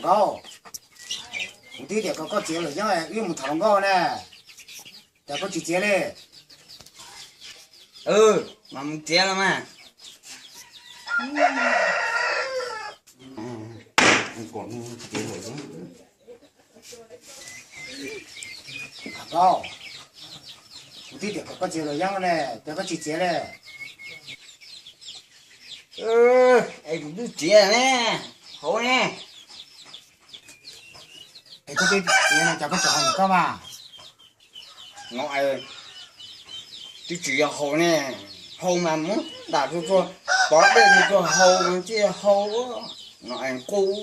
Au, kuv twb tias kom koj txiav luam yeeb wb mus tham hluas nkauj ne, cas koj tsis txiav li? Mas mus txiav los mas. Kuv twb tias kom koj txiav luam yeeb ne, cas koj tsis txiav li? Es kuv twb txiav ne, hauv ne. Es koj twb txiav no cas koj tseem hais ntawm koj mas? No es twb tsis yog hau ne, hau mas muab dam tsuag tsuag, pov dej tsuag tsuag hau mas thiaj hau. No es nqus.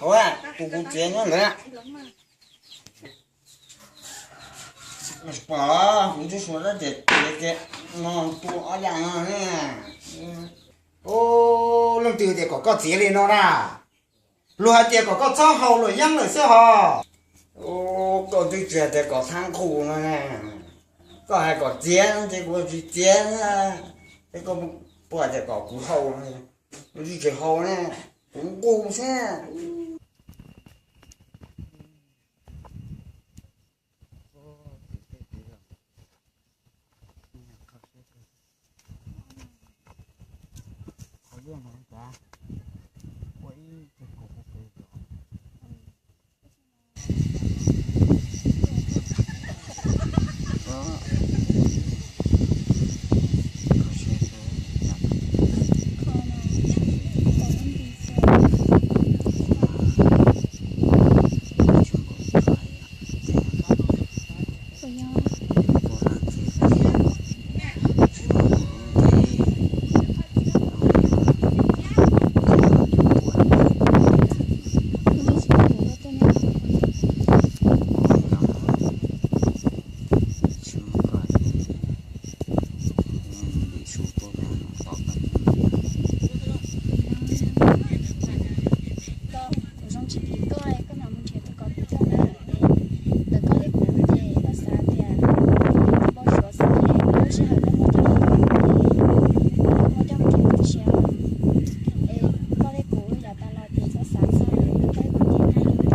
Hau, tus kuv txiav nyob ntawd. Pom kuv ntxub suav tab ces txiav ces no tua ob yam no ne. Leej twg tias kom koj txiav li no na? Luag hais tias kom koj txhob haus luam yeeb lawm xwb hos. Koj twb tsis hais tias kom txhob nqus no ne, koj hais kom txiav ces kuv tsis txiav. Es koj puas tias kom kuv haus, kuv tsis haus ne, kuv nqus xwb. Kuv zoo tsis phim koj, koj mam mus nrhiav tus kom pib koj na. Ntawm koj thiab kuv ces koj xav tias npau suav xwb ces lub sij hawm koj muaj coj mus nrhiav, koj muaj coj mus nrhiav tib si. Es koj thiab kuv yav tas los ces txhob xav txog, koj thiab kuv ces nyob li ntawd.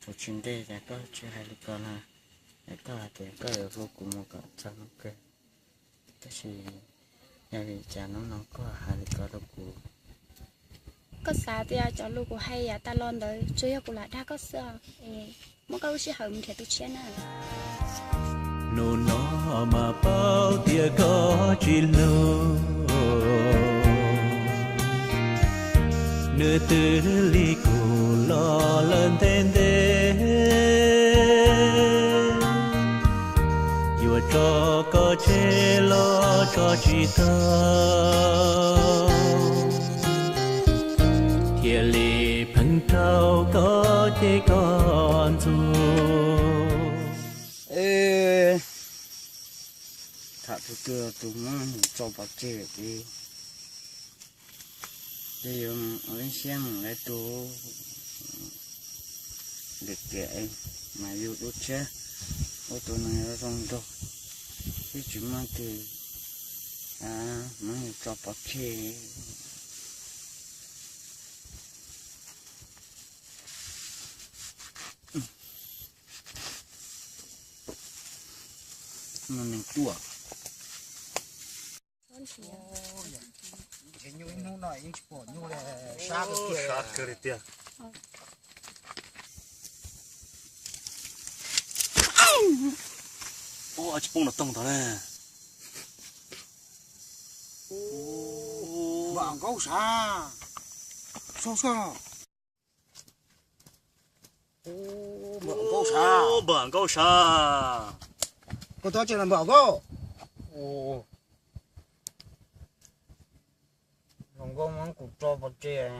Thaum tsis ntej cas koj tsis hais li ko na, es koj hais tias koj yuav hlub kuv mus kom txog hnub kawg, tab sis yog li cas hnub no koj hais li ko rau kuv? Koj xav tias cov lus kuv hais yav tas los ntawd tsuas yog kuv lam dag koj xwb os. Es muab koj lub sij hawm mus nrhiav tus tshiab na. Hnub no mas paub tias koj tsis hlub, nws twb li kuv los lawm ntev ntev. Yuav tso koj tseg los tso tsis tau, thiaj li pheej rau koj ces koj ntxuag. Tham tus twg tus muab tso pov tseg ces, ces yuav ua ib siab mus lawv tus ntawm tiam mas yus tus tshiab, ua tus neeg yuav zoo nraug, twb tsis muaj twg muab yus tso pov tseg. Mus neeg tuaj. Ntshe nyuj ib hnub no yeej tsis pom nyuj li, sab kawg tiag. Ua tsis poob no toog tod na. Npam nkaub sav, sab sab. Npam nkaub sav, npam nkaub sav. Koj tau tsev los npam nkaub. Hluas nkauj muab kuv tso pov tseg,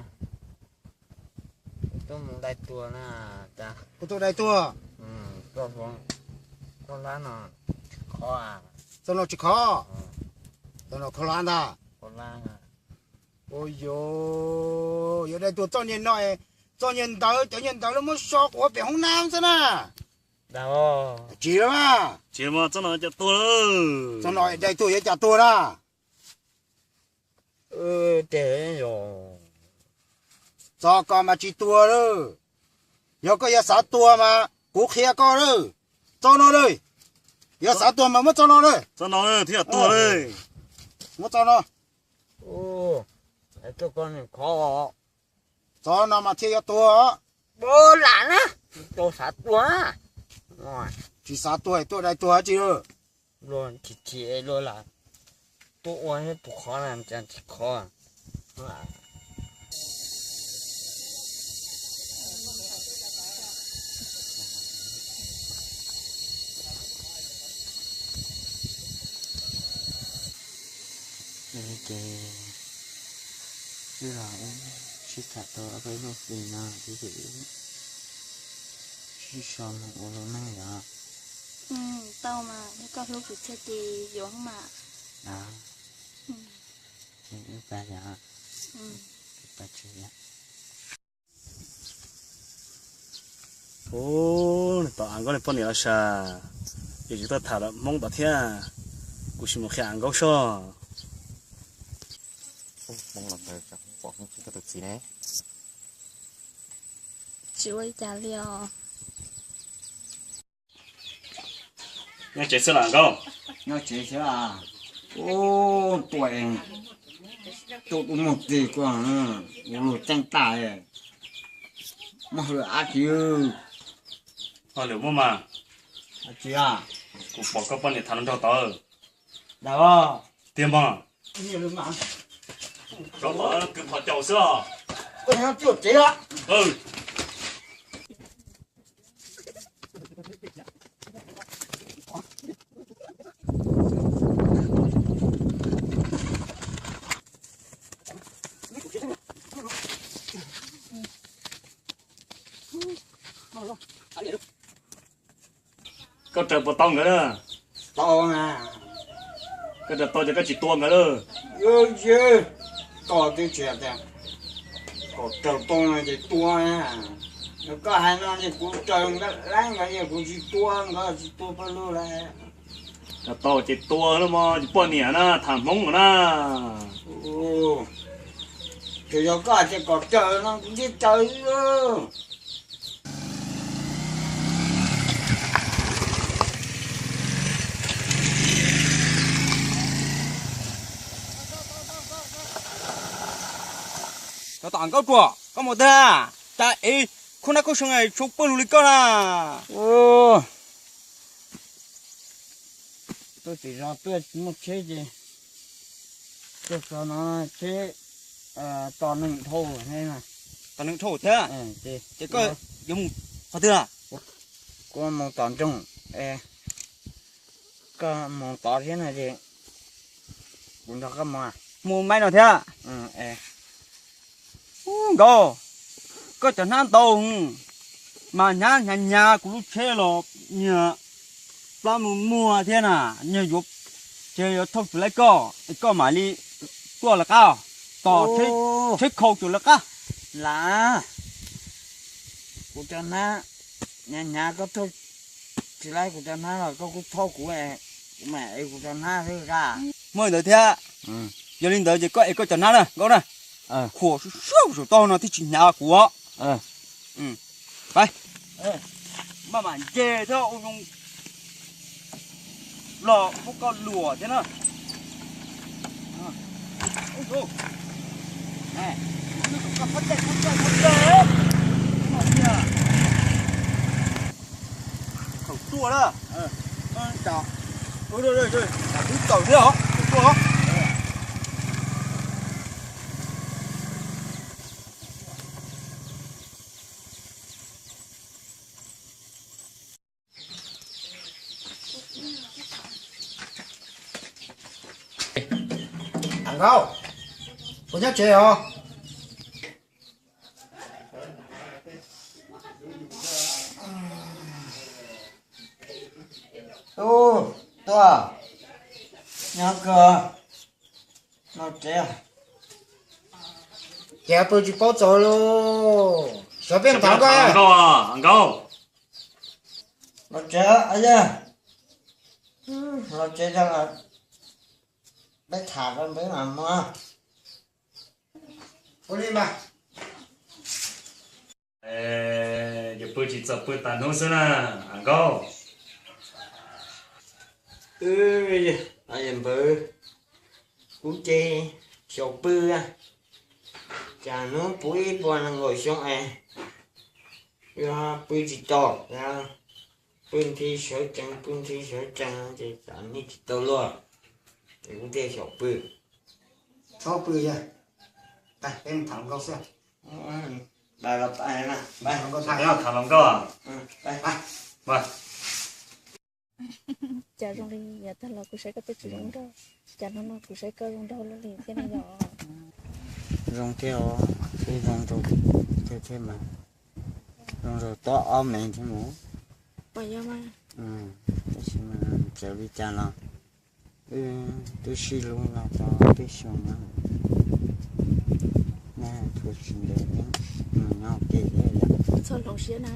kuv twb mus dai tuag na. Kuv twb dai tuag. Txoj hlab no tsis khov. Txoj no tsis khov. Txoj no kho hlab ntag. Ua yuav dai tuag txoj niag no, txoj niag ntawd, cov niag ntawd lawv muab so quav pem hoob nab xwb na. Tsis, tsis, txoj no cas tuag, txoj no dai tuag yuav cas tuag na. Tso ko mas tsis tuag lawm. Yog koj yuav xav tuag mas kuv qhia koj lawm. Tso no lawm. Yog xav tuag mas muab tso no lawm. Tso no thiaj tuag lawm. Muab tso no. Tso no mas thiaj yuav tuag. Lam na, tsis xav tuag, tuaj dai tuag tsis. Luag chim chim luag lam tuaj ua ib puas qhov na, cas tsis khov. Ces wb los wb sib tham tau ob peb lub hlis no ces wb sib so mus ua lub neej yom. Tau mas, yog koj hlub kuv txhiaj ces yuav mas. Wb pab yom. Ub, tom Av Nkaub li poj niam los sas, ces tsis tau tham lawm Hmoob tom thiab. Kuv sim mus qhia Av Nkaub soj. Hmoob los ntawd pom Hmoob tsis tau tus txiv ne. Tsis ua li cas li os. Nyob tsev xwb los Nkauj? Nyob tsev xwb. Ub, tuaj, tuaj kuv muag tig kuv, kuv lug ceeb tag. Muaj hauj lwm dab tsi? Hauj lwm muaj mas. Dab tsi? Kuv pom koj poj niam tham hluas nraug tod. Tiag mas. Rov tom kwv phom caum xwb os. Koj nyob tsev. Koj raws puas tau nkawd na? Tau na. Koj raws tau ces koj tsis tua nkawd lawm? Tos twb tsis tias kom raws tau no ces tua na. Yog koj hais no ces kuv raws nkawd lawm, nkawd yog kuv tsis tua, nkawd tsis tua pab lug lawm. Raws tau ces tua lawm mog, ces poj niam na, tham Hmoob na. Ces yog koj hais tias kom raws no kuv thiaj raws. Cov tom Nkauj Ruam, koj mus twg? Cas ev khub nab khub xyoo tshuav pawg lug li koj na? Tuaj tim zos tuaj tsis muaj tsheb ces tuaj txog no tsheb tos neeg dhau. Tos neeg dhau thiab? Ces koj yuav mus qhov twg? Kuv mus tom nroog. Koj mus tod thiab no ces kuv nrog koj mus. Mus maib no thiab? Nkauj, koj cov hnab ntau, mas hnab hnyav hnyav kuv lub tsheb los nyias plab muag muag thiab na, nyias yuav, ces yuav thauj tsis laib koj es koj mam li tuaj lawv qab, tos tsheb khau tsuas lawv qab. Lam, kuv cov hnab hnyav hnyav koj thauj tsis laib kuv cov hnab los koj kuj thauj kuv, kuv mam ev kuv cov hnab xwb. Muaj li ntawd thiab. Yog li ntawd ces koj ev koj cov hnab na Nkauj na. Khuam suab suab saum tau no thiaj tsis hnyav kuv os. Maj mam nce thiab ua zoo los pub koj luam thiab na. Khaum tuaj na. Twb tawm thiab os, tuaj os. Av Nkauj, puas nyob tsev os? Tub, tuaj, nyob kawg. Los tsev. Ces pw tsis paub txog lauj. Xyov peb ntav koj. Nkauj, Nkauj. Los tsev, los tsev, peb tham peb mam mus. Ua li mas. Yuav pw tsis txog, pw tas hnub xwb na, a nkauj. Npawg, kuv ces xyaum pw, cas hnub puv ib puas nees nkaum xyoo es yuav pw tsis tau, pw nthi sawv tsees, pw nthi sawv tsees ces tsam nej tsis tau luag, ces kuv thiaj xyaum pw. Txhob pw, peb tham hluas nkauj xwb. Tham hluas nkauj. Cas zoo li yav tag los kuv saib koj twb tsis zoo nraug, cas hnub no kuv saib koj zoo nraug luaj li thiab ne yom. Zoo thiab os, twb zoo rau thiab thiab mas, zoo rau tob ob me thiab mus. Tab sis mas txawm li cas los wb twb sib hlub los tau peb xyoo no, nyob tsis ntev, mus nyob ua ke thiab yom. Txhob hloov siab na.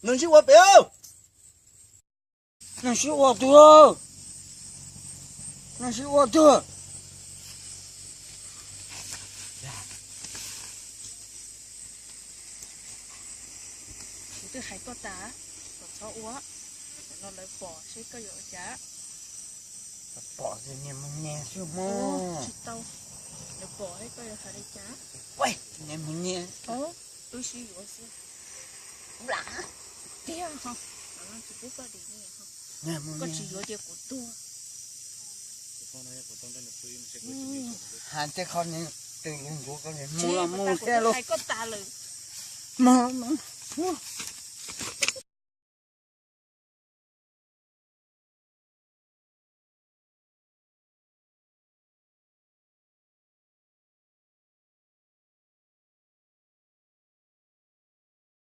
Neeg sib ua pem, neeg sib ua twg, neeg sib ua twg. Kuv twb hais koj tas kom txhob ua, no lawv pom seb koj yuav ua cas. Pom ces nias mus nias xwb mog. Tsis tau, lawv pom seb koj yuav hais li cas. Nias mus nias. Wb sib yuav xwb. Tiag ho, no tsis pub koj dim, koj tsis yuav ces kuv tuag. Hais tej qho tus zus ncuav ko mus los mus thiab lauj. Hais koj tas lawm. Mus, mus.